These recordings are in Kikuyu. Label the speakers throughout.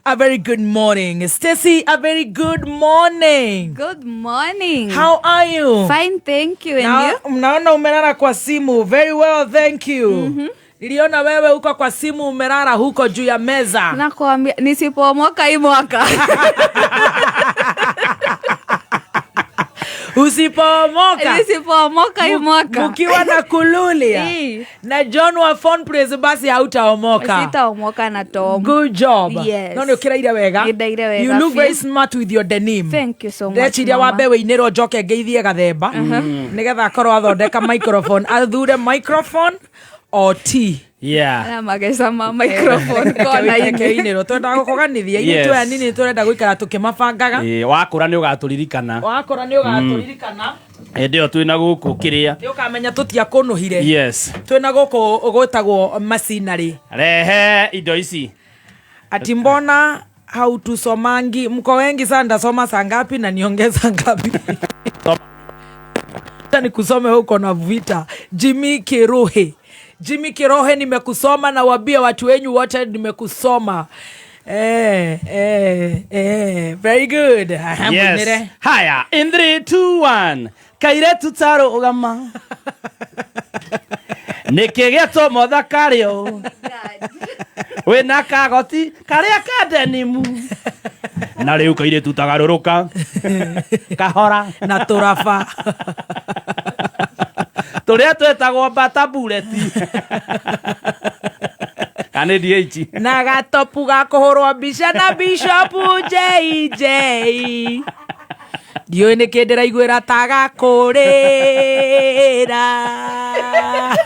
Speaker 1: A very good morning. Stacy, a very good morning.
Speaker 2: Good morning.
Speaker 1: How are you?
Speaker 2: Fine, thank you. And
Speaker 1: Na,
Speaker 2: you?
Speaker 1: Naona umelala kwa simu. Very well, thank you. Niliona wewe uko kwa simu umelala huko juu ya meza.
Speaker 2: Nakwambia nisipomoka hii mwaka.
Speaker 1: Usipomoka.
Speaker 2: Nisipomoka hii mwaka.
Speaker 1: Mukiwa na Kululia na John wa Phone Praise basi hautaomoka.
Speaker 2: Sitaomoka na Tom.
Speaker 1: Good job.
Speaker 2: Yes.
Speaker 1: No nä å kä raire wega.
Speaker 2: Nĩ ndaire wega
Speaker 1: You look
Speaker 2: biũ.
Speaker 1: very smart with your denim.
Speaker 2: Thank you so much.
Speaker 1: Ndeciria
Speaker 2: Mama.
Speaker 1: wambe wĩinĩrwo njoke ngeithie gathemba nĩgetha akorwo athondeka microphone, athure microphone o tea.
Speaker 2: Na mageca ma microphone kona-inĩ.
Speaker 1: Reke twendaga gũkũganithia ithuĩ twĩ anini tũrenda gũikara tũkĩmabangaga.
Speaker 3: Ĩĩ, wakũra nĩ ũgatũririkana.
Speaker 1: Wakũra nĩ ũgatũririkana.
Speaker 3: Hĩndĩ ĩyo twĩ na gũkũ kĩrĩa.
Speaker 1: Nĩ ũkamenya tũtiakũnũhire. Twĩna gũkũ gwĩtagwo macinarĩ.
Speaker 3: Rehe indo ici.
Speaker 1: Ati mbona hautusomangi, mko wengi sana, ndasoma saa ngapi na niongee saa ngapi? Acha nikusome huko na vita. Jimmy Kirohe, Jimmy Kirohe, nimekusoma na wabia watu wenyu wote nimekusoma. Very good. Aha, mwinĩre.
Speaker 3: Haya, in 3 2 1, kairetu tarũgama, nĩkĩ gĩatũma ũthakarĩo wĩna kagoti karĩa ka denimu na rĩu kairĩtu tagarũrũka kahora
Speaker 1: na tũraba
Speaker 3: tũrĩa twĩtagwo bata buleti kana nĩ DH.
Speaker 1: Na gatopu ga kũhũrwo mbica na Bishop JJ, ndiũĩ nĩkĩ ndĩraiguĩra ta gakũrĩra.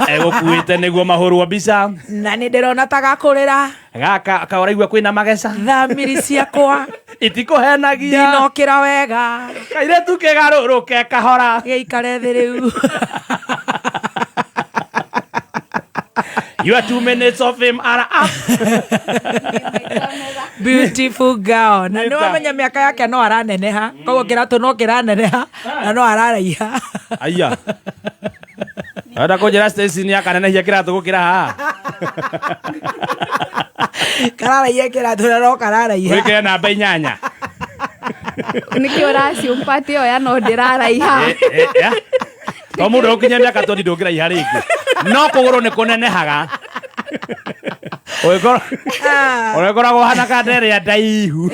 Speaker 3: Egũkuĩte nĩguo mahũrwo mbica.
Speaker 1: Na nĩ ndĩrona ta gakũrĩra.
Speaker 3: Gaka kaũraigua kwĩna mageca.
Speaker 1: Thamiri ciakwa
Speaker 3: itikũhenagia.
Speaker 1: Ndinokĩra wega.
Speaker 3: Kairĩtu kĩgarũrũke kahora.
Speaker 1: Gĩikare thĩ rĩu.
Speaker 3: Your 2 minutes of fame are up.
Speaker 1: Beautiful girl, na nĩ wamenya mĩaka yake no araneneha, koguo kĩratũ no kĩraneneha na no araraiha.
Speaker 3: Aya, enda kũnjĩra Stacy nĩ akanenehia kĩratũ gũkĩra haha?
Speaker 1: Kararaiha kĩratũ na no kararaiha.
Speaker 3: Wĩkĩre namba 8.
Speaker 2: Nĩkĩo ũraciumpati oya no ndĩraraiha.
Speaker 3: Eh, eh, eh. To mũndũ ũkinya mĩaka 20 ndũngĩraiha rĩngĩ, no kũgũrũ nĩ kũnenehaga. Ũgĩkoragwo hana kanderea ndaihu.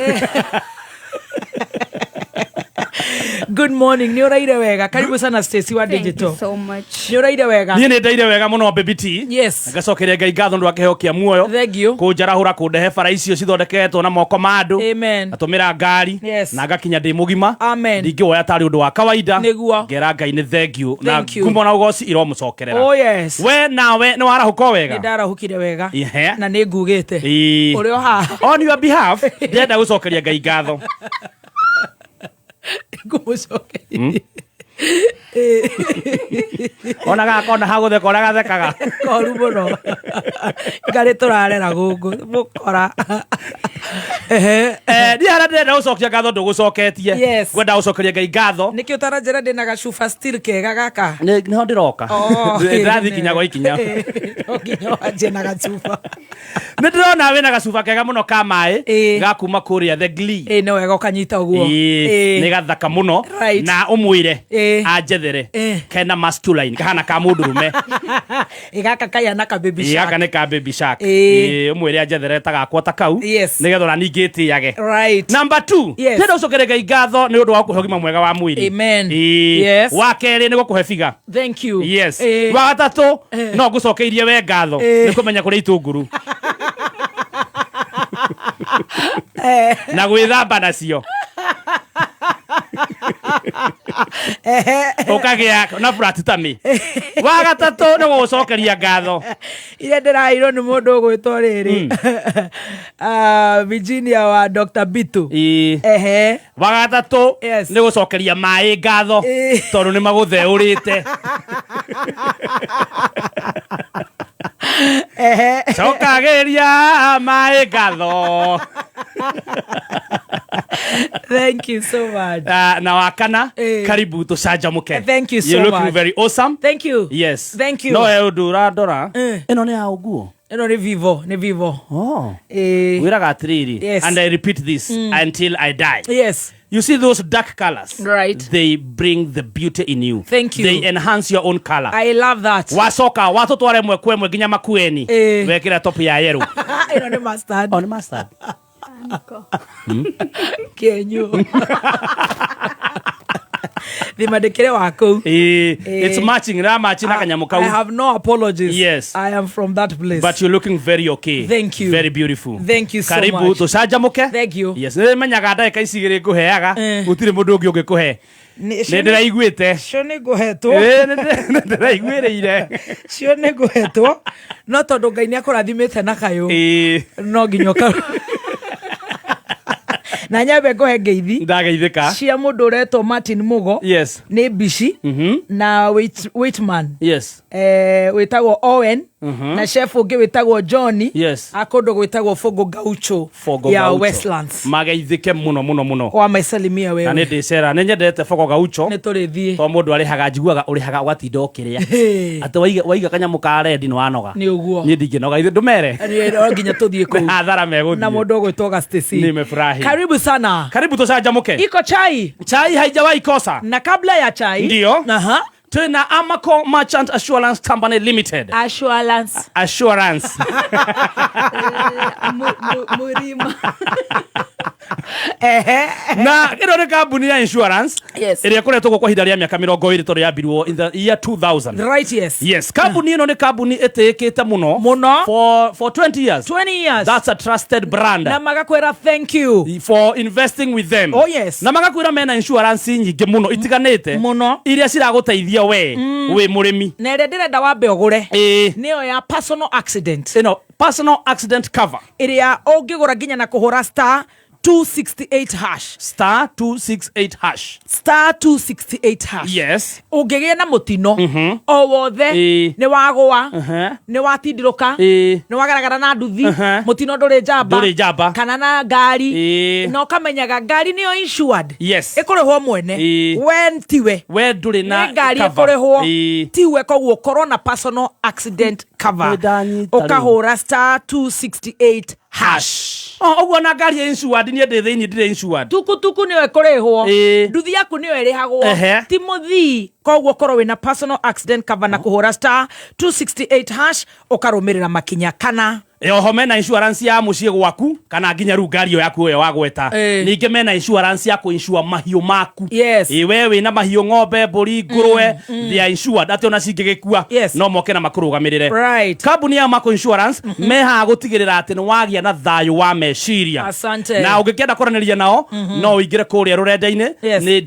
Speaker 1: Good morning, nĩ ũraire wega? Karibu sana, Stacy wa
Speaker 2: Thank you
Speaker 1: Digital.
Speaker 2: so much.
Speaker 1: Nĩ ũraire wega?
Speaker 3: Niĩ nĩ ndaire wega mũno, baby T. Ngacokeria Ngai ngatho nĩ wa kĩheo kĩa muoyo.
Speaker 1: Thank you.
Speaker 3: Kũnjarahũra, kũndehe bara icio cithondeketwo na moko ma andũ.
Speaker 1: Amen.
Speaker 3: Natũmĩra ngari. Na ngakinya ndĩ mũgima.
Speaker 1: Amen.
Speaker 3: Ndingĩwoya tarĩ ũndũ wa kawaida.
Speaker 1: Nĩguo.
Speaker 3: Ngera Ngai nĩ thank you na
Speaker 1: Thank you.
Speaker 3: ngumo na ũgoci iromũcokerera.
Speaker 1: Oh yes.
Speaker 3: We nawe nĩ warahũka o wega?
Speaker 1: Nĩ ndarahũkire wega.
Speaker 3: Ihe.
Speaker 1: Na nĩ ngugĩte. Ũrĩ o haha.
Speaker 3: On your behalf, ndĩrenda gũcokeria Ngai ngatho.
Speaker 1: Ngũmũcokeria.
Speaker 3: Ona gakona hagũtheka ũrĩa gathekaga.
Speaker 1: Koru mũno ngarĩ tũrarera gũkũ mũkora. Ehe.
Speaker 3: Niĩ harĩa ndĩrenda gũcokia ngatho ndũgũcoketie. Ngwenda gũcokeria Ngai ngatho.
Speaker 1: Nĩkĩ ũtaranjĩra ndĩna gacuba still kega gaka?
Speaker 3: Nĩho ndĩroka.
Speaker 1: Oh.
Speaker 3: Ndĩrathiĩ kinya gwa ikinya.
Speaker 1: No nginya wanjie na gacuba.
Speaker 3: Nĩ ndĩrona wĩna gacuba kega mũno ka maĩ ga kuma kũrĩa The Glee.
Speaker 1: Ĩ, nĩ wega ũkanyita ũguo.
Speaker 3: Nĩ gathaka mũno. Na ũmwĩre anjethere kena masculine, kahana ka mũndũrũme.
Speaker 1: Ĩ, gaka kaihana ka baby shark.
Speaker 3: Gaka nĩ ka baby shark. Ũmwĩre anjethere ta gakwa ta kau nĩgetha ona ningĩ ĩtĩage. Number 2, ndĩrenda gũcokeria Ngai ngatho nĩ ũndũ wa gũkũhe ũgima mwega wa mwĩrĩ.
Speaker 1: Amen.
Speaker 3: Wa kerĩ nĩ gũkũhe biga.
Speaker 1: Thank you.
Speaker 3: Wa gatatũ, no ngũcokeirie we ngatho nĩ kũmenya kũrĩa itũngũrũ na gwĩthamba nacio ũkagĩa na flat tummy. Wa gatatũ nĩ gũgũcokeria ngatho.
Speaker 1: Iria ndĩraheirwo nĩ mũndũ ũgwĩtwo rĩrĩ, ah, Virginia wa Dr. Bitu. Ehe.
Speaker 3: Wa gatatũ nĩ gũcokeria maĩ ngatho tondũ nĩ magũtheũrĩte. Cokagĩria maĩ ngatho.
Speaker 1: Thank you so much.
Speaker 3: Ah, na wa kana, karibu tũcanjamũke.
Speaker 1: Thank you so
Speaker 3: You're looking
Speaker 1: much.
Speaker 3: very awesome.
Speaker 1: Thank you.
Speaker 3: Yes.
Speaker 1: Thank you.
Speaker 3: No he ũndũ ũrandora. Ĩno nĩ ya ũguo.
Speaker 1: Ĩno nĩ Vivo, nĩ Vivo.
Speaker 3: Oh.
Speaker 1: Ĩĩ.
Speaker 3: Wĩraga atĩrĩrĩ,
Speaker 1: Yes.
Speaker 3: and I repeat this until I die.
Speaker 1: Yes.
Speaker 3: You see those dark colors?
Speaker 1: Right.
Speaker 3: They bring the beauty in you.
Speaker 1: Thank you.
Speaker 3: They enhance your own color.
Speaker 1: I love that.
Speaker 3: Wacoka watũtwara ĩmwe kwa ĩmwe nginya Makueni.
Speaker 1: Ĩĩ.
Speaker 3: Wekĩra top ya yellow.
Speaker 1: Ĩno nĩ mustard.
Speaker 3: Oh, nĩ mustard.
Speaker 1: Kĩenyũ. Thima ndĩkĩrĩ wa kũu.
Speaker 3: Ĩĩ.
Speaker 1: Ĩĩ.
Speaker 3: It's matching, ra match na kanyamũ
Speaker 1: I
Speaker 3: kau.
Speaker 1: have no apologies.
Speaker 3: Yes.
Speaker 1: I am from that place.
Speaker 3: But you're looking very okay.
Speaker 1: Thank you.
Speaker 3: Very beautiful.
Speaker 1: Thank you so
Speaker 3: Karibu
Speaker 1: much.
Speaker 3: tũcanjamũke.
Speaker 1: Thank you.
Speaker 3: Yes, nĩ menyaga ndagĩka ici igĩrĩ ngũheaga
Speaker 1: Eh.
Speaker 3: gũtirĩ mũndũ ũngĩ ũngĩkũhe.
Speaker 1: Nĩ
Speaker 3: Nĩ ndĩraiguĩte.
Speaker 1: cio nĩ ngũhetwo.
Speaker 3: Ĩĩ, nĩ ndĩraiguĩrĩire.
Speaker 1: Cio nĩ ngũhetwo. No tondũ Ngai nĩ akũrathimĩte na kayũ.
Speaker 3: Ĩĩ.
Speaker 1: No nginya ũka. Na nyambe ngũhe ngeithi
Speaker 3: Ndageithĩka.
Speaker 1: cia mũndũ ũretwo Martin Mugo.
Speaker 3: Yes.
Speaker 1: Nĩ mbici na waitman.
Speaker 3: Yes.
Speaker 1: Wĩtagwo Owen na chef ũngĩ wĩtagwo Johnny.
Speaker 3: Yes.
Speaker 1: A kũndũ gwĩtagwo Fogo Gaucho
Speaker 3: Fogo
Speaker 1: ya
Speaker 3: Gaucho.
Speaker 1: Westlands.
Speaker 3: Mageithĩke mũno mũno mũno.
Speaker 1: Wamaisalimia
Speaker 3: Na
Speaker 1: wewe.
Speaker 3: nĩ ndĩcera nĩ nyendete Fogo Gaucho.
Speaker 1: Nĩ tũrĩthiĩ.
Speaker 3: To mũndũ arĩhaga njiguaga ũrĩhaga ũgatinda ũkĩrĩa.
Speaker 1: Hey.
Speaker 3: Atĩ waiga kanyamũ ka rendi nĩ wanoga.
Speaker 1: Nĩ ũguo.
Speaker 3: Niĩ ndingĩnoga ithuĩ ndũmere.
Speaker 1: Nĩ- no nginya tũthiĩ
Speaker 3: Nĩ
Speaker 1: kũu
Speaker 3: hathara megũthiĩ.
Speaker 1: na mũndũ ũgwĩtwo Augustus.
Speaker 3: Nimefurahi.
Speaker 1: Karibu sana.
Speaker 3: Karibu tũcanjamũke.
Speaker 1: Iko chai
Speaker 3: Chai haijawahi kosa.
Speaker 1: na kabla ya chai
Speaker 3: Ndio.
Speaker 1: Aha.
Speaker 3: Twĩna Amaco Merchant Assurance Company Limited.
Speaker 1: Assurance.
Speaker 3: Assurance.
Speaker 2: Murima.
Speaker 1: Ehe.
Speaker 3: Na ĩno nĩ kambuni ya insurance
Speaker 1: Yes.
Speaker 3: ĩrĩa ĩkoretwo kuo kwa ihinda rĩa mĩaka 20 tondũ yambirwo in the year 2000.
Speaker 1: Right, yes.
Speaker 3: Yes, kambuni ĩno nĩ kambuni ĩtĩĩkĩte mũno
Speaker 1: Mũno.
Speaker 3: for 20 years.
Speaker 1: 20 years.
Speaker 3: That's a trusted brand.
Speaker 1: Na magakwĩra thank you.
Speaker 3: For investing with them.
Speaker 1: Oh, yes.
Speaker 3: Na magakwĩra mena insurance nyingĩ mũno itiganĩte
Speaker 1: Mũno.
Speaker 3: iria ciragũteithia we wĩ mũrĩmi.
Speaker 1: Na ĩrĩa ndĩrenda wambe ũgũre
Speaker 3: Ĩĩ.
Speaker 1: nĩyo ya personal accident
Speaker 3: Ĩno personal accident cover
Speaker 1: ĩrĩa ũngĩgũra nginya na kũhũra star 268 hash.
Speaker 3: Star 268 hash.
Speaker 1: Star 268 hash.
Speaker 3: Yes.
Speaker 1: Ũngĩgĩa na mũtino o wothe,
Speaker 3: Ĩĩ.
Speaker 1: nĩ wagũa, nĩ watindirũka,
Speaker 3: Ĩĩ.
Speaker 1: nĩ wagaragara na nduthi, mũtino ndũrĩ njamba,
Speaker 3: Ndũrĩ njamba.
Speaker 1: kana na ngari,
Speaker 3: Ĩĩ.
Speaker 1: na ũkamenyaga ngari nĩyo insured.
Speaker 3: Yes.
Speaker 1: Ĩkũrĩhwo mwene.
Speaker 3: Ĩĩ.
Speaker 1: We tiwe
Speaker 3: We ndũrĩ na
Speaker 1: nĩ ngari
Speaker 3: cover.
Speaker 1: ĩkũrĩhwo
Speaker 3: Ĩĩ.
Speaker 1: tiwe, koguo korwo na personal accident cover
Speaker 3: Nĩ ndanyita rĩu.
Speaker 1: ũkahũra star 268 hash.
Speaker 3: Oh, ũguo na ngari ya insured niĩ ndĩ thĩinĩ ndirĩ insured.
Speaker 1: Tukutuku nĩyo ĩkũrĩhwo,
Speaker 3: Ĩĩ.
Speaker 1: nduthi yaku nĩyo ĩrĩhagwo,
Speaker 3: Ehe.
Speaker 1: ti mũthii, koguo korwo wĩna personal accident cover na kũhũra star 268 hash ũkarũmĩrĩra makinya kana
Speaker 3: Oho mena insurance ya mũciĩ gwaku kana nginya rĩu ngari ĩyo yaku ĩyo wagweta.
Speaker 1: Ĩĩ.
Speaker 3: Ningĩ mena insurance ya kũinsure mahiũ maku.
Speaker 1: Yes.
Speaker 3: Ĩ, we wĩna mahiũ, ng'ombe, mbũri, ngũrwe, they are insured atĩ ona cingĩgĩkua
Speaker 1: Yes.
Speaker 3: no moke na makũrũgamĩrĩre.
Speaker 1: Right.
Speaker 3: Kambuni ya Amaco Insurance mehaha gũtigĩrĩra atĩ nĩ wagĩa na thayũ wa meciria.
Speaker 1: Asante.
Speaker 3: Na ũngĩkĩenda kwaranĩria nao no ũingĩre kũrĩa rũrenda-inĩ
Speaker 1: Yes.
Speaker 3: nĩ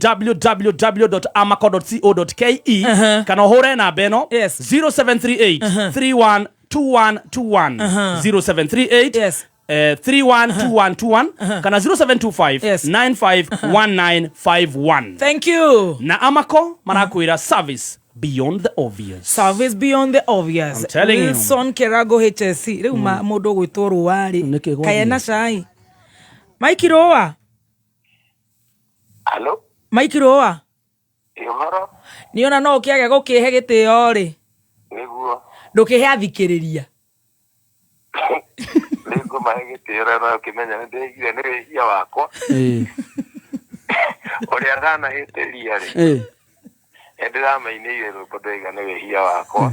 Speaker 3: www.amaco.co.ke kana ũhũre namba ĩno
Speaker 1: Yes.
Speaker 3: 0738 31 2121 0738
Speaker 1: Yes.
Speaker 3: 312121 kana 0725
Speaker 1: Yes.
Speaker 3: 951951.
Speaker 1: Thank you.
Speaker 3: Na Amaco marakwĩra service beyond the obvious.
Speaker 1: Service beyond the obvious.
Speaker 3: I'm telling you.
Speaker 1: Wilson Kerago HSC rĩu mũndũ ũgwĩtwo rũa rĩ
Speaker 3: Nĩkĩ gwathiĩ?
Speaker 1: kaĩ na cai Mike rũa.
Speaker 4: Halo,
Speaker 1: Mike rũa.
Speaker 4: Ĩ ũhoro?
Speaker 1: Nĩona no ũkĩage gũkĩhe gĩtĩo rĩ,
Speaker 4: Nĩguo.
Speaker 1: ndũkĩhe athikĩrĩria.
Speaker 4: Rĩu ngũmahe gĩtĩo rĩo no ũkĩmenya nĩ ndĩigire nĩ wĩhia wakwa ũrĩa ndanahĩtĩria rĩ, nĩ ndĩramainĩire rwĩmbo ndaiga nĩ wĩhia wakwa.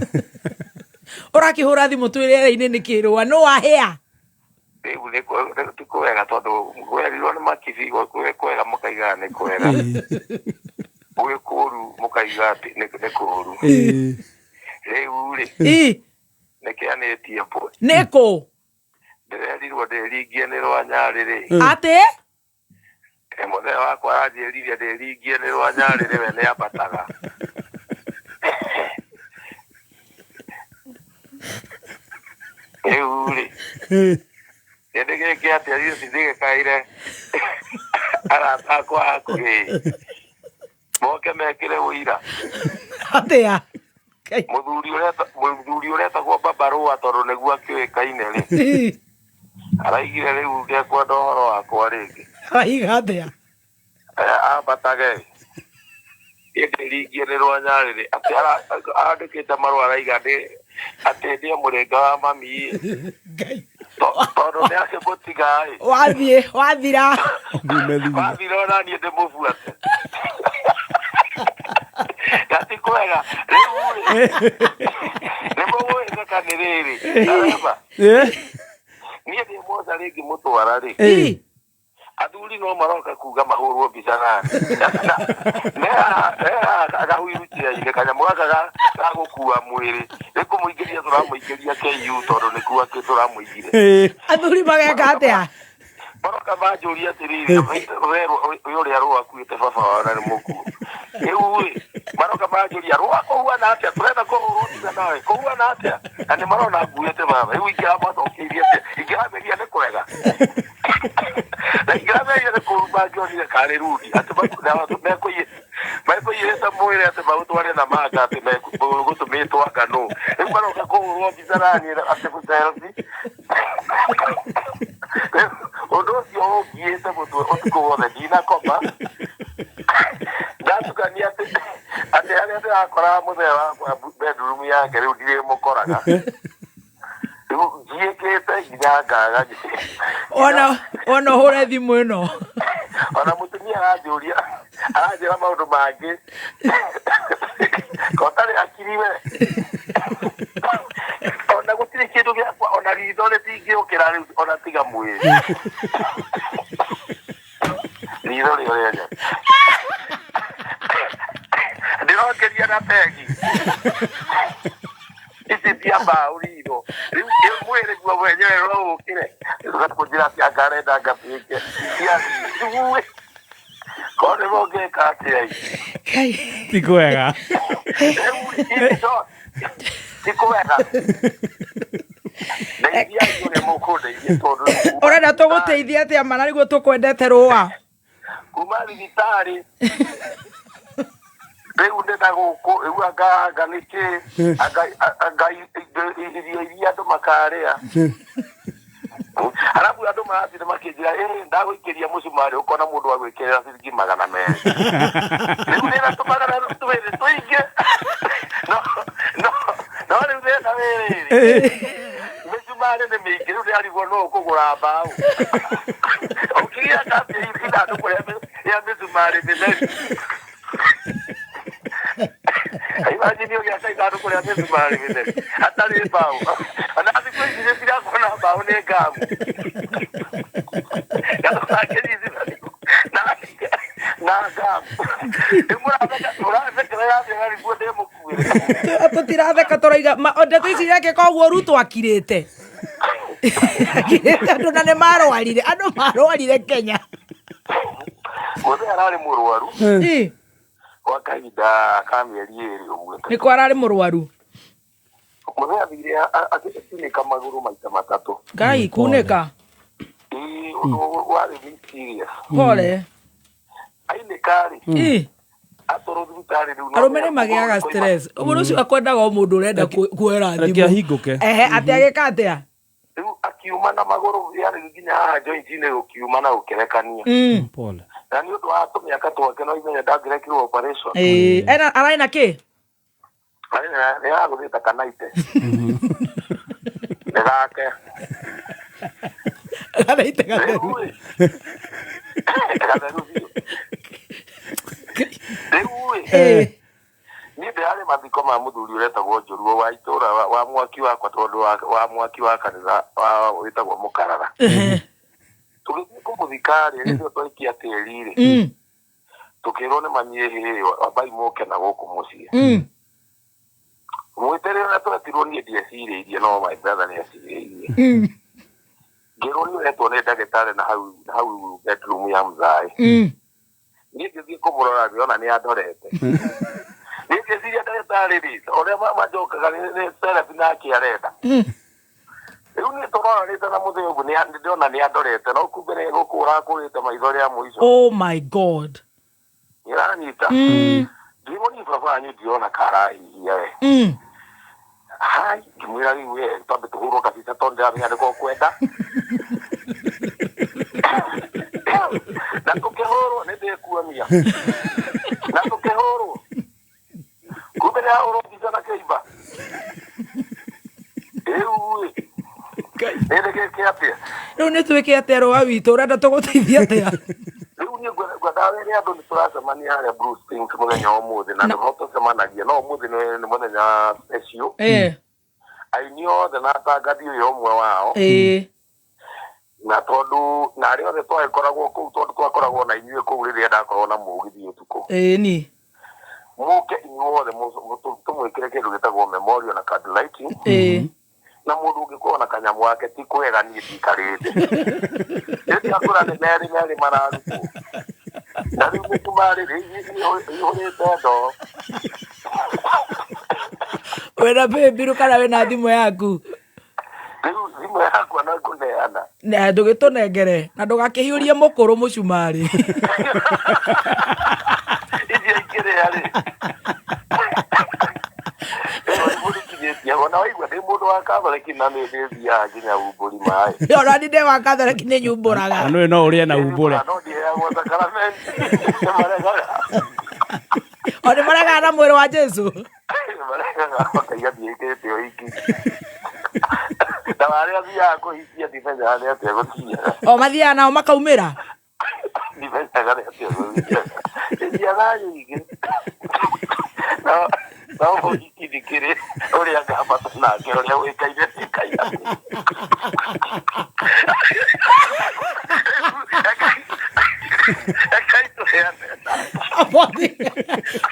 Speaker 1: Ũrakĩhũra thimũ twĩ rĩera-inĩ nĩ kĩrũa no wahĩa.
Speaker 4: Rĩu ti kwega tondũ kwerirwo nĩ makibi gwĩ kwega mũkaiga nĩ kwega, gwĩ kũũru mũkaiga atĩ nĩ kũũru. Rĩu rĩ, nĩ kĩanĩtie mbwe.
Speaker 1: Nĩkũ?
Speaker 4: Ndĩrerirwo ndĩringie nĩ rwa nyarĩrĩ.
Speaker 1: Atĩ?
Speaker 4: Mũthee wakwa aranjĩrire ndĩringie nĩ rwa nyarĩrĩ, we nĩ ambataga. Rĩu rĩ, kĩndĩ gĩkĩ atĩa ithuĩ tindĩgĩkaire arata akwa hakuhĩ moke mekĩre ũira.
Speaker 1: Atĩa? Ngai.
Speaker 4: Mũthuri ũretagwo Babarũa tondũ nĩguo akĩũĩkaine rĩ, araigire rĩu ndekwenda ũhoro wakwa rĩngĩ.
Speaker 1: Araiga atĩa?
Speaker 4: Ambatage ndĩringie nĩ rwa nyarĩrĩ atĩ andĩkĩte marũa araiga ndĩ Atĩ ndĩe mũrĩnga wa mami tondũ nĩ akĩmũtiga ĩ.
Speaker 1: Wathiĩ wathira.
Speaker 4: Wathira ona niĩ ndĩmũbuate. Gati kwega rĩu rĩ nĩ mũgũgĩtheka nĩ rĩrĩ Areba, niĩ ndĩ mocarĩ ngĩmũtwara rĩ athuri no maroka kuga mahũrwo mbica nani gahuiruchia-inĩ kanyamũ gaka ga gũkua mwĩrĩ nĩ kũmũingĩria tũramũingĩria KU tondũ nĩ kuo akĩ tũramũigire.
Speaker 1: Athuri mageka atĩa?
Speaker 4: Maroka manjũria atĩrĩrĩ, we ũrĩa rũa akuĩte baba wao na nĩ mũkuũ. Rĩu rĩ maroka manjũria rũa kũhuana atĩa, tũrenda kũhũrwo mbica nawe kũhuana atĩa, na nĩ marona nguĩte baba. Rĩu ingĩramacokeirie atĩa? Ingĩrameria nĩ kwega na ingĩrameria nĩ kũru, mangĩonire karĩ rudi atĩ mekũiyĩte mwĩrĩ atĩ maũtware na manga atĩ megũtũmĩtwo anga nũ. Rĩu maroka kũhũrwo mbica naniĩ atĩ selfie. Ũndũ ũcio ũngiĩte mũtwe ũtukũ wothe, ndinakoma. Ndatukania atĩ harĩa ndĩrakoraga mũthee wakwa bedroom yake, rĩu ndirĩmũkoraga. Rĩu ngiĩkĩte nginya ngaga.
Speaker 1: Ona ũhũre thimũ ĩno.
Speaker 4: Ona mũtumia aranjũria, aranjĩra maũndũ mangĩ kotarĩ hakiri we. Ona gũtirĩ kĩndũ gĩakwa, ona ritho rĩtingĩũkĩra rĩu, ona tiga mwĩrĩ, ritho rĩo rĩene ndĩrokĩria na pegi ici cia mbaũ ritho. Rĩu mwĩrĩ guo mwenyewe no ũkĩre kũnjĩra atĩ anga arenda ngatuĩke cia rĩu korwo nĩ mũngĩka atĩa?
Speaker 3: Ti kwega.
Speaker 4: Rĩu in short, ti kwega. Ndeithiai ũrĩa mũkũndeithia tondũ rĩu kuma
Speaker 1: Ũrenda tũgũteithie atĩa mana nĩguo tũkwendete rũa?
Speaker 4: Kuma thibitarĩ rĩu ndĩ na gũkũ rĩu, anga nĩkĩ anga irio iria andũ makarĩa, arabu andũ marathire makĩnjĩra ĩ ndagũikĩria mũcumarĩ, ũkona mũndũ agwĩkĩrĩra ciringi 200. Rĩu ndĩna tũmagana twĩrĩ tũingĩ, no rĩu thĩna wĩrĩrĩ mĩcumarĩ nĩ mĩingĩ. Rĩu ndĩrarigwo no ũkũgũra mbaũ ũkĩgĩa kambia ithandũkũ rĩa mĩcumarĩ mĩtheri. Imagine ũgĩaka ithandũkũ rĩa mĩcumarĩ mĩtheri hatarĩ mbaũ. Ona thikũ ici nĩ cirakuona mbaũ nĩ ngamu gatũkakĩnyitithanio na ngamu. Rĩu mũrathekerera atĩa na nĩguo ndĩmũkuĩre?
Speaker 1: Tũtiratheka, tũraiga ndeto ici irekĩka ũguo Ruto akirĩte akirĩte andũ na nĩ marwarire, andũ marwarire Kenya.
Speaker 4: Mũthee ararĩ mũrwaru kwa kahinda ka mĩeri 2 ũguo.
Speaker 1: Nĩ kwa ararĩ mũrwaru?
Speaker 4: Mũthee athire agĩcinĩka magũrũ maita matatũ.
Speaker 1: Ngai, kunĩka.
Speaker 4: Ĩĩ, ũndũ warĩ mysterious.
Speaker 1: Pole.
Speaker 4: Ainĩka rĩ, atwarwo thibitarĩ rĩu no
Speaker 1: Arũme nĩ magĩaga stress. Ũndũ ũcio akwendaga o mũndũ ũrenda kuoera
Speaker 3: Reke
Speaker 1: thimũ.
Speaker 3: ahingũke.
Speaker 1: Ehe, atĩ agĩka atĩa?
Speaker 4: Rĩu akiuma na magũrũ yarĩ nginya haha joint-inĩ gũkiuma na gũkĩrekania.
Speaker 3: Pole.
Speaker 4: Na nĩ ũndũ wa tũmĩaka twake no imenya ndangĩrekirwo operation.
Speaker 1: Ĩĩ, ena ararĩ na kĩ?
Speaker 4: Nĩ aragũthĩte kanaite nĩ gake.
Speaker 1: Kanaite gatheru.
Speaker 4: Rĩu ĩ gatheru biũ. Rĩu ĩ niĩ ndĩrarĩ mathiko ma mũthuri ũretagwo Njũruo wa itũra wa mwaki wakwa tondũ wa mwaki wa kanitha wa wĩtagwo Mũkarara. Tũgĩthiĩ kũmũthika rĩ, rĩrĩa twaikia tĩri rĩ, tũkĩrwo nĩ mami, ĩhĩ ambai mũke na gũkũ mũciĩ. Mwĩtere ũrĩa twetirwo, niĩ ndiecirĩirie, no my brother nĩ ecirĩirie. Ngĩrwo nĩ ũretwo nĩ ndagĩtarĩ na hau bedroom ya mzae. Niĩ ngĩthiĩ kũmũrora, ngĩona nĩ andorete. Niĩ ngĩciria ndagĩtarĩ rĩ, ũrĩa manjokaga nĩ therapy nake arenda. Rĩu niĩ tũroranĩte na mũthee ũguo ndĩrona nĩ andorete, no kumbe nĩ gũkũra akũrĩte maitho rĩa mũico.
Speaker 1: Oh my God.
Speaker 4: Nĩũranyita? Ngĩrwo niĩ baba wanyu ndirona karahihia we. Hai, ngĩmwĩra rĩu we twambe tũhũrwo kabica tondũ ndĩramenya nĩko kwenda na tũkĩhũrwo nĩ ndĩkuonia na tũkĩhũrwo, kumbe nĩ ahũrwo mbica na kĩimba.
Speaker 1: Rĩu nĩ twĩke atĩa rũa witũ ũrenda tũgũteithia atĩa?
Speaker 4: Rĩu niĩ ngwendaga wĩre andũ nĩ tũracemania harĩa Blue Springs mũthenya wa ũmũthĩ na nĩho tũcemanagia no ũmũthĩ nĩ mũthenya special. Aini othe na atangathi ũyũ ũmwe wao. Na tondũ na arĩa othe twagĩkoragwo kũu tondũ twakoragwo na inyuĩ kũu rĩrĩa ndakoragwo na mũgithi ũtukũ.
Speaker 1: Ĩni.
Speaker 4: Mũke inyuothe tũmwĩkĩre kĩndũ gĩtagwo memorial na candle lighting. Na mũndũ ũngĩkorwo na kanyamũ gake ti kwega niĩ ndikarĩte. Rĩrĩa akũra nĩ merĩ merĩ mararutwo. Na rĩu mĩcumarĩ ĩihũrĩte ndoo.
Speaker 1: Wĩna paybill kana wĩna thimũ yaku?
Speaker 4: Rĩu thimũ yakwa no ngũneana.
Speaker 1: Na ndũgĩtũnengere na ndũgakĩhiũrie mũkũrũ mũcumarĩ.
Speaker 4: Icio ikĩrĩa rĩ. Ĩyo ona waigua ndĩ mũndũ wa Catholic na nĩ thiaga nginya umbũri maĩ.
Speaker 1: Ona ni ndĩ wa Catholic nĩ nyumbũraga.
Speaker 3: Na nĩwe no ũrĩe na umbũre.
Speaker 4: No ndiheagwo sacrament. Nĩmaregaga.
Speaker 1: O nĩ maregaga na mwĩrĩ wa Jesu.
Speaker 4: Maregaga makaiga ndiĩkĩte ũhiki. Na arĩa thiaga kũhikia ndimenyaga nĩ atĩa gũthiaga.
Speaker 1: O mathiaga nao makaumĩra.
Speaker 4: Ndimenyaga nĩ atĩa gũthiaga. Thiaga nyingĩ. No mũhiki ndikĩrĩ ũrĩa ngambata nake ũrĩa ũĩkaine nĩkaina. Ekai tũheane.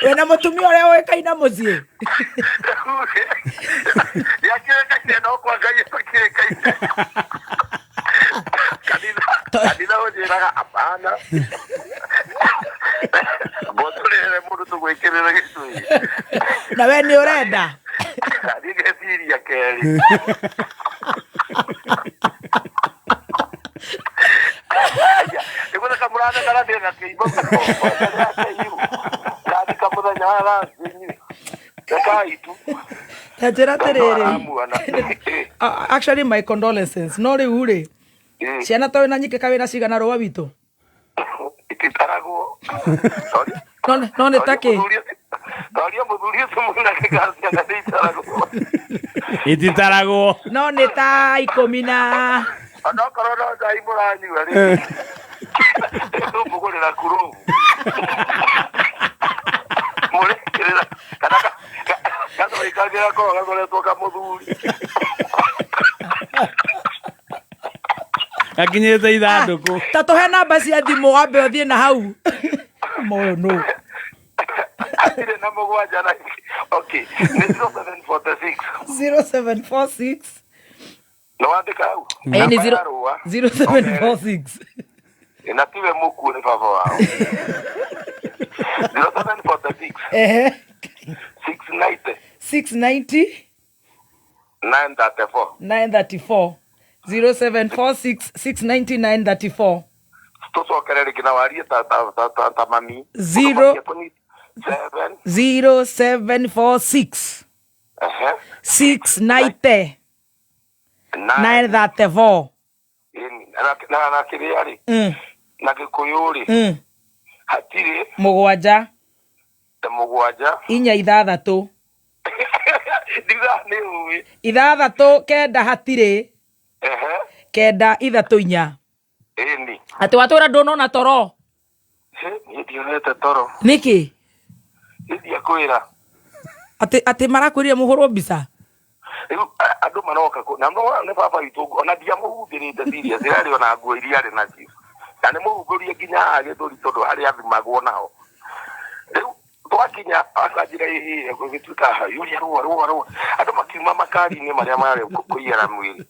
Speaker 1: Wĩna mũtumia ũrĩa ũĩkaine mũciĩ?
Speaker 4: Nĩakĩũĩkaine no kwa Ngai atakĩũĩkaine. Kanitha ũnjĩraga hapana. Mbotũrĩre mũndũ tũgwĩkĩrĩre gĩcũhĩ.
Speaker 1: Na we nĩ ũrenda?
Speaker 4: Niĩ ngeciria kerĩ. Nĩgũtheka mũratheka na ndĩna kĩimbo ndathika mũthenya wa Thursday inyuĩ. Rekai tu.
Speaker 1: Ta njĩra atĩrĩrĩ.
Speaker 4: Aramuona.
Speaker 1: Actually my condolences. No rĩu rĩ, ciana to wĩna nyingĩ ka wĩna cigana rũa witũ?
Speaker 4: Ititaragwo.
Speaker 1: No nĩ ta kĩ?
Speaker 4: Toria mũthuri ũcio mũnake kana ciana nĩ itaragwo.
Speaker 3: Ititaragwo.
Speaker 1: No nĩ ta ikũmi na
Speaker 4: Onokorwo no cai mũranyua rĩ. Tũmũgũrĩra kurobu. Mũrĩkĩrĩra kana gathori kangĩ gakoragwo gakoretwo kamũthuri.
Speaker 3: Gakinyĩte ithandũkũ.
Speaker 1: Ta tũhe namba cia thimũ wambe ũthiĩ na hau. Moyo no.
Speaker 4: Hatirĩ na mũgwanja na okay nĩ 0746
Speaker 1: 0746
Speaker 4: nĩ wandĩka hau?
Speaker 1: Ĩĩ nĩ
Speaker 4: Namba ya rũa.
Speaker 1: 0746.
Speaker 4: Na tiwe mũkuũ nĩ baba wao. 0746 690
Speaker 1: 690
Speaker 4: 934
Speaker 1: 934 0746 690 934.
Speaker 4: Tũcokere rĩngĩ na warie ta ta ta ta ta mami.
Speaker 1: Zero.
Speaker 4: 7
Speaker 1: 0746 690 934.
Speaker 4: Na kĩrĩa rĩ na gĩkũyũ rĩ hatirĩ
Speaker 1: mũgwanja
Speaker 4: ta mũgwanja
Speaker 1: inya ithathatũ
Speaker 4: ndiga nĩ ũĩ
Speaker 1: ithathatũ kenda hatirĩ kenda ithatũ inya.
Speaker 4: Ĩni.
Speaker 1: Atĩ watwĩra ndũnona toro?
Speaker 4: Niĩ ndionete toro.
Speaker 1: Nĩkĩ?
Speaker 4: Niĩ ndiakwĩra.
Speaker 1: Atĩ marakwĩrire mũhũrwo mbica?
Speaker 4: Rĩu andũ maroka kũ na no nĩ baba witũ ona ndiamũhumbĩrĩte serious yarĩ ona nguo iria arĩ nacio. Na nĩ mũhumbũrie nginya haha gĩthũri tondũ harĩa athimagwo naho. Rĩu twakinya akanjĩra ĩhĩ gũgĩtuĩka yũria rũa rũa rũa. Andũ makiuma makari-inĩ marĩa marĩ kũiyara mwĩrĩ.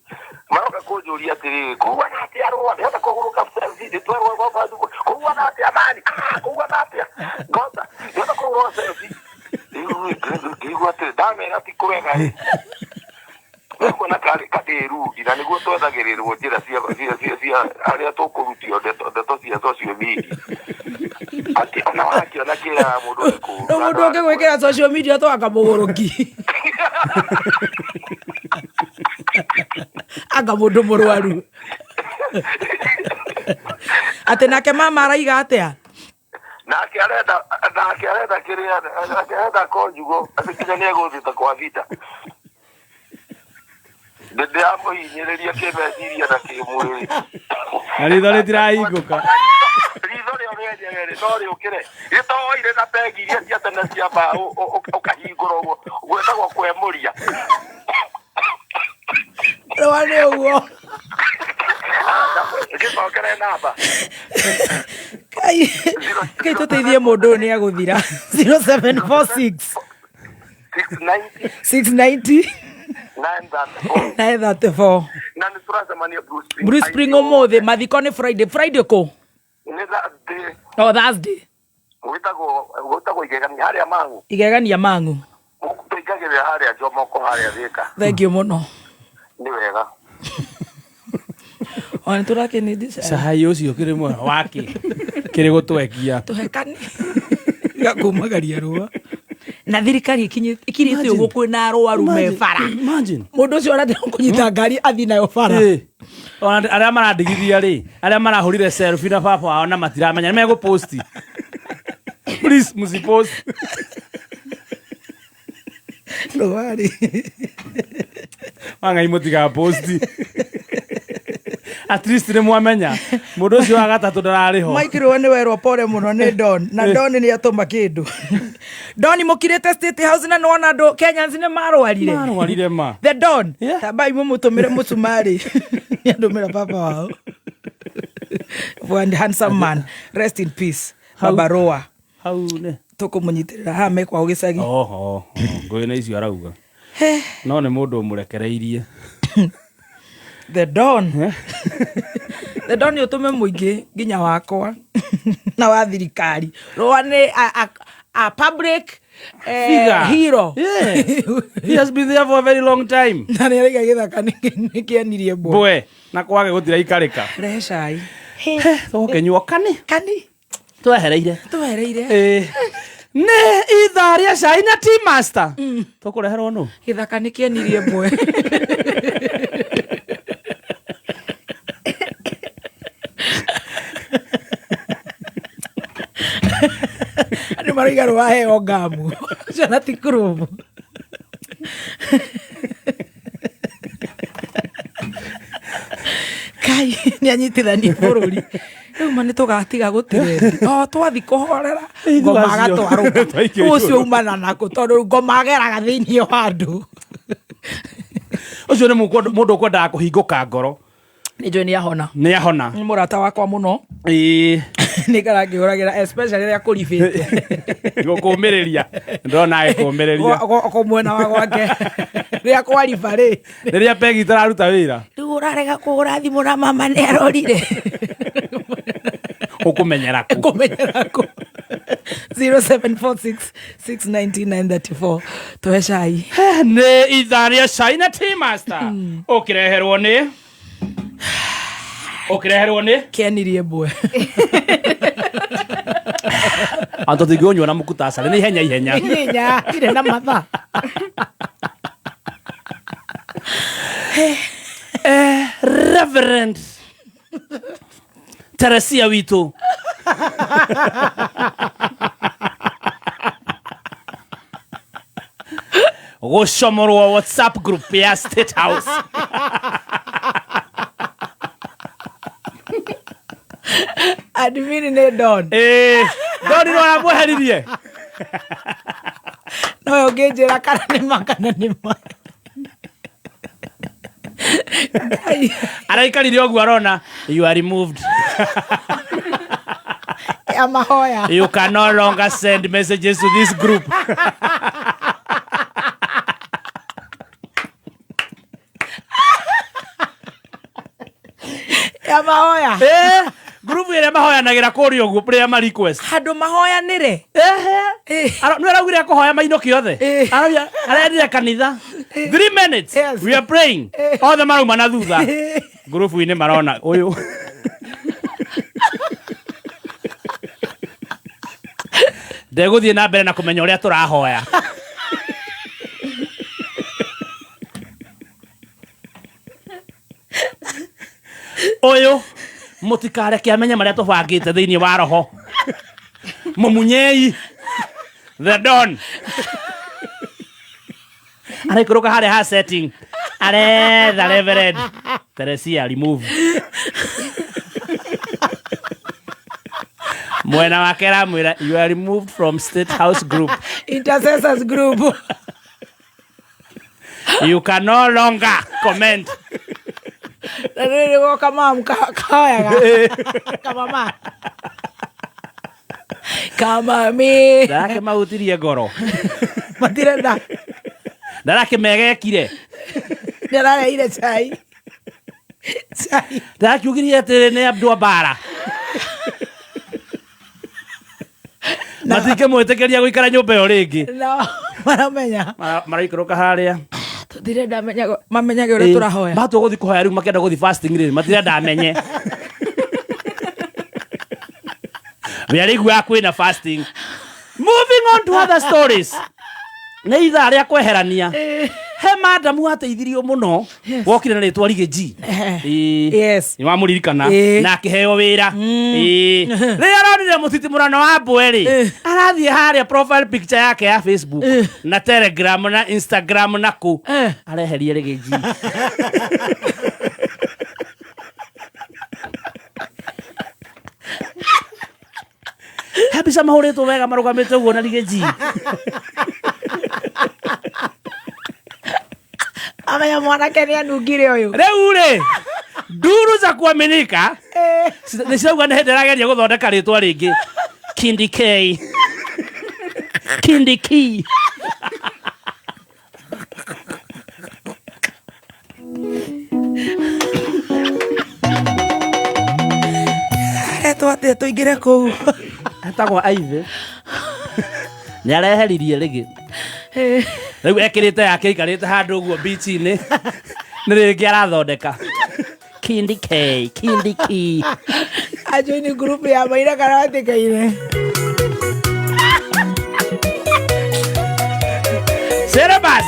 Speaker 4: Maroka kũnjũria atĩrĩrĩ, kũhuana atĩa rũa? Ndĩrenda kũhurũka selfie, ndĩtwarwo gwa Facebook. Kũhuana atĩa mani? Kũhuana atĩa? Ngota, ndĩrenda kũhũrwo selfie. Rĩu ngĩigua atĩrĩ, ndamera ti kwega ĩ. Nĩkuona karĩ kadĩrundi na nĩguo twethagĩrĩrwo njĩra cia cia cia arĩa tũkũrutio ndeto cia social media. Atĩ ona wakĩona kĩraga mũndũ nĩ kũũru.
Speaker 1: Rĩu mũndũ ũngĩgwĩkĩra social media to anga mũgũrũki. Anga mũndũ mũrwaru. Atĩ nake mama araiga atĩa?
Speaker 4: Nake arenda nake arenda kĩrĩa nake arenda konjugo atĩ nginya nĩ egũthiĩ ta kwa vita. Ndĩramũhinyĩrĩria kĩmeciria na kĩmwĩrĩ.
Speaker 3: Na ritho rĩtirahingũka.
Speaker 4: Ritho rĩo rĩenyewe rĩ no rĩũkĩre gĩtoire na pegi iria cia tene cia mbaũ, ũkahingũra ũguo gwĩtagwo kwemũria.
Speaker 1: Rũa nĩ ũguo.
Speaker 4: Gĩcokere namba.
Speaker 1: Kai, kai tũteithie mũndũ ũyũ nĩ agũthira. 0746
Speaker 4: 690
Speaker 1: 690
Speaker 4: 934.
Speaker 1: 934.
Speaker 4: Na nĩ tũracemania Blue Spring.
Speaker 1: Blue Spring ũmũthĩ, mathiko nĩ Friday. Friday kũ?
Speaker 4: Nĩ Thursday.
Speaker 1: Oh, Thursday.
Speaker 4: Gwĩtagwo igegania harĩa Mang'u.
Speaker 1: Igegania Mang'u.
Speaker 4: Tũingagĩrĩra harĩa Jomoko harĩa Thĩka.
Speaker 1: Thank you mũno.
Speaker 4: Nĩ wega.
Speaker 1: Ona nĩ tũrakĩnindi cai.
Speaker 3: Cai ũcio kĩrĩ mwega wake kĩrĩ gũtwekia.
Speaker 1: Tũhekani. Gakumagaria rũa. Na thirikari ĩkirĩte ũguo kwĩna arwaru me bara.
Speaker 3: Imagine.
Speaker 1: Mũndũ ũcio arathiĩ kũnyita ngari athiĩ nayo bara.
Speaker 3: Ĩ. Ona arĩa marandigithia rĩ, arĩa marahũrire selfie na baba wao na matiramenya nĩ megũposti. Please mũcipost.
Speaker 1: Rũa-rĩ.
Speaker 3: Wangai mũtigaposti. At least nĩ mwamenya mũndũ ũcio wa gatatũ ndararĩ ho.
Speaker 1: Mike Rũa nĩ werwo pore mũno nĩ Don, na Don nĩ atũma kĩndũ. Don mũkirĩte State House na nĩwona andũ Kenyans nĩ marwarire.
Speaker 3: Marwarire ma.
Speaker 1: The Don.
Speaker 3: Yeah.
Speaker 1: Tambai mũmũtũmĩre mũcumarĩ. Nĩ andũmĩra baba wao. One handsome man. Rest in peace. Baba Rũa.
Speaker 3: Hau nĩ.
Speaker 1: Tũkũmũnyitĩrĩra haha me kwao gĩcagi.
Speaker 3: Oho, ngũĩ na icio arauga. No nĩ mũndũ ũmũrekereirie.
Speaker 1: The Don. The Don nĩ ũtũme mũingĩ nginya wakwa na wa thirikari. Rũa nĩ a public
Speaker 3: Figure.
Speaker 1: hero.
Speaker 3: Yeah. He has been there for a very long time.
Speaker 1: Na nĩ araiga gĩthaka nĩ kĩanirie mbwe.
Speaker 3: Mbwe na kwage gũtiraikarĩka.
Speaker 1: Rehe cai.
Speaker 3: Tũgũkĩnyua kani.
Speaker 1: Kani
Speaker 3: Twehereire.
Speaker 1: twehereire.
Speaker 3: Ĩ. Nĩ ithaa rĩa cai na tea master. Tũkũreherwo nũ?
Speaker 1: Gĩthaka nĩ kĩanirie mbwe. Andũ marauga rwaheo ngamu. Ciana ti kũrũmu. Kai nĩ anyitithanie bũrũri. Rĩu ma nĩ tũgatiga gũtirendi. O twathi kũhorera ngoma agatwarũka.
Speaker 3: Twaikio
Speaker 1: Ũcio
Speaker 3: igũrũ.
Speaker 1: umana nakũ tondũ ngoma ageraga thĩinĩ wa andũ.
Speaker 3: Ũcio nĩ mũndũ ũkwendaga kũhingũka ngoro.
Speaker 1: Nĩ njũĩ nĩ ahona.
Speaker 3: Nĩ ahona.
Speaker 1: Nĩ mũrata wakwa mũno.
Speaker 3: Ĩ.
Speaker 1: Nĩ ngara ngĩhũragĩra especially rĩrĩa kũribĩte.
Speaker 3: Gũkũmĩrĩria. Ndĩrona agĩkũmĩrĩria.
Speaker 1: Gwa mwena wa gwake. Rĩrĩa kwariba rĩ.
Speaker 3: Rĩrĩa pegi itararuta wĩra.
Speaker 1: Rĩu ũrarega kũhũra thimũ na mama nĩ arorire.
Speaker 3: Ũkũmenyera kũ?
Speaker 1: Kũmenyera kũ? 0746 690 934. Tũhe cai.
Speaker 3: Nĩ ithaa rĩa cai na tea master. Ũkĩreherwo nĩ ũkĩreherwo nĩ
Speaker 1: Kĩanirie mbwe.
Speaker 3: Antũ tũtingĩũnyua na mũkutacarĩ nĩ ihenya ihenya.
Speaker 1: Ihenya, irĩ na mathaa.
Speaker 3: Reverend Teresia witũ. Gũcomorwo WhatsApp group ya State House.
Speaker 1: Admin nĩ Don.
Speaker 3: Ĩĩ, Don no aramweheririe.
Speaker 1: Nowe ũngĩnjĩra kana nĩ ma kana nĩ ma. Ngai.
Speaker 3: Araikarire ũguo arona you are removed.
Speaker 1: Ya mahoya.
Speaker 3: You can no longer send messages to this group.
Speaker 1: Ya mahoya.
Speaker 3: Group ĩrĩa mahoyanagĩra kũrĩa ũguo prayer ma request.
Speaker 1: Handũ mahoyanĩre.
Speaker 3: Ehe. Nĩ araugire akũhoya mainũke othe.
Speaker 1: Eh.
Speaker 3: Arendire kanitha. 3 minutes.
Speaker 1: Yes.
Speaker 3: We are praying. Othe marauma na thutha. Ngurubu-inĩ marona ũyũ. Ndegũthiĩ na mbere na kũmenya ũrĩa tũrahoya. Ũyũ mũtikareke amenye marĩa tũbangĩte thĩinĩ wa roho. Mũmunyei. The Don. Araikũrũka harĩa ha setting. Aretha Reverend Teresia remove. Mwena wake aramwĩra you are removed from State House group.
Speaker 1: Intercessors group.
Speaker 3: You can no longer comment.
Speaker 1: Na rĩrĩ goka mamu kahoyaga kamama kamami.
Speaker 3: Ndarakĩmahutirie ngoro.
Speaker 1: Matirenda.
Speaker 3: Ndarakĩmegekire.
Speaker 1: Nĩarareire cai cai.
Speaker 3: Ndakiugirie atĩrĩ nĩ andũ a mbara. Matingĩmwĩtĩkĩria gũikara nyũmba ĩyo rĩngĩ.
Speaker 1: No maramenya.
Speaker 3: Maraikũrũka harĩa.
Speaker 1: Tũtirenda mamenyage ũrĩa tũrahoya.
Speaker 3: Matua gũthiĩ kũhoya rĩu makĩenda gũthiĩ fasting rĩ matirenda amenye. We araiguaga kwĩna fasting. Moving on to other stories. Nĩ ithaa rĩa kweherania. He madamu wateithirio mũno wokire na rĩtwa Riggy G. Ĩĩ.
Speaker 1: Yes.
Speaker 3: Nĩ wamũririkana
Speaker 1: Ĩĩ.
Speaker 3: na akĩheo wĩra. Ĩĩ. Rĩrĩa aronire mũtitimũrano wa mbwe rĩ arathiĩ harĩa profile picture yake ya Facebook na Telegram na Instagram na kũ areherie Riggy G. He mbica mahũrĩtwo wega marũgamĩte ũguo na Riggy G.
Speaker 1: Amenya mwanake nĩ anungire ũyũ.
Speaker 3: Rĩu rĩ nduru za kuaminika nĩ cirauga nĩ hĩndĩ arageria gũthondeka rĩtwa rĩngĩ Kindi K. Kindi K.
Speaker 1: Etwo atĩa tũingĩre kũu?
Speaker 3: Etagwo Ivy. Nĩ areheririe rĩgĩ. Rĩu ekĩrĩte yake aikarĩte handũ ũguo beach-inĩ. Nĩ rĩngĩ arathondeka. Kindi K, Kindi K.
Speaker 1: Ajoini group ya maira kana watĩkaire.
Speaker 3: Syllabus.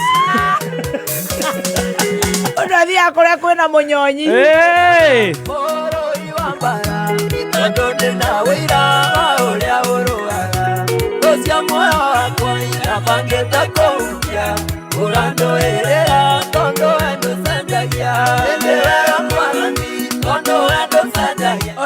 Speaker 1: Ũndũ athiaga kũrĩa kwĩna mũnyonyi.
Speaker 3: Hey!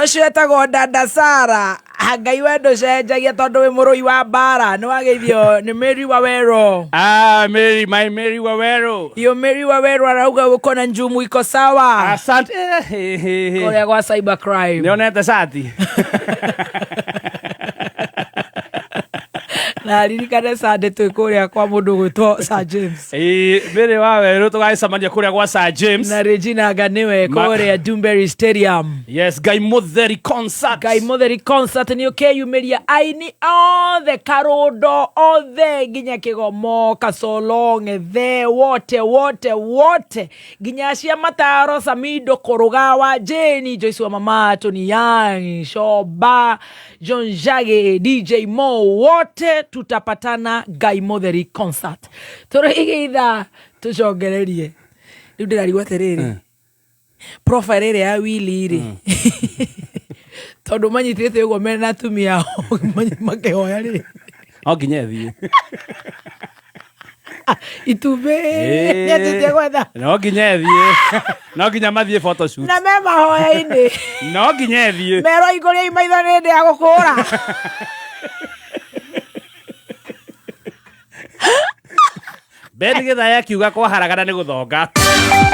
Speaker 1: Ũcio etagwo Dada Sara. Ngai we ndũcenjagia tondũ wĩ mũrũi wa mbara. Nĩ wageithio nĩ Mary Wawero.
Speaker 3: Ah, Mary, my Mary Wawero.
Speaker 1: Iyo Mary Wawero arauga uko na njumu iko sawa.
Speaker 3: Asante.
Speaker 1: Kũrĩa gwa cyber crime.
Speaker 3: Nĩonete cati.
Speaker 1: Na ririkane Sunday twĩ kũrĩa kwa mũndũ ũgwĩtwo Sir James.
Speaker 3: Ĩĩ, Mary Waweru tũgagĩcemania kũrĩa gwa Sir James.
Speaker 1: Na Regina Ganiwe kũrĩa Dumberry Stadium.
Speaker 3: Yes, Ngai Mũtheri concert.
Speaker 1: Ngai Mũtheri concert nĩ ũkeyumĩria aini othe karũndo othe nginya Kĩgomo, Kasolo, Ng'ethe, wote wote wote nginya cia Mataro, Samido, Kũrũgawa, Jane, Joyce wa Mama, Tony Young, Shoba, John Jage, DJ Mo, wote tutapatana Ngai Mũtheri concert. Tũrĩige ithaa tũcongererie. Rĩu ndĩrarigwo atĩrĩrĩ, profile ĩrĩa ya Willy rĩ tondũ manyitĩte ũguo mena atumia ao makĩhoya rĩ
Speaker 3: No nginya ĩthiĩ.
Speaker 1: Itumbĩ nĩanjĩtie gwetha.
Speaker 3: No nginya ĩthiĩ. No nginya mathiĩ photoshoot.
Speaker 1: Na me mahoya-inĩ.
Speaker 3: No nginya ĩthiĩ.
Speaker 1: Merwo ikũriai maitho nĩ hĩndĩ ya gũkũra.
Speaker 3: Ben Gĩthaya akiuga kwaharagana nĩ gũthonga.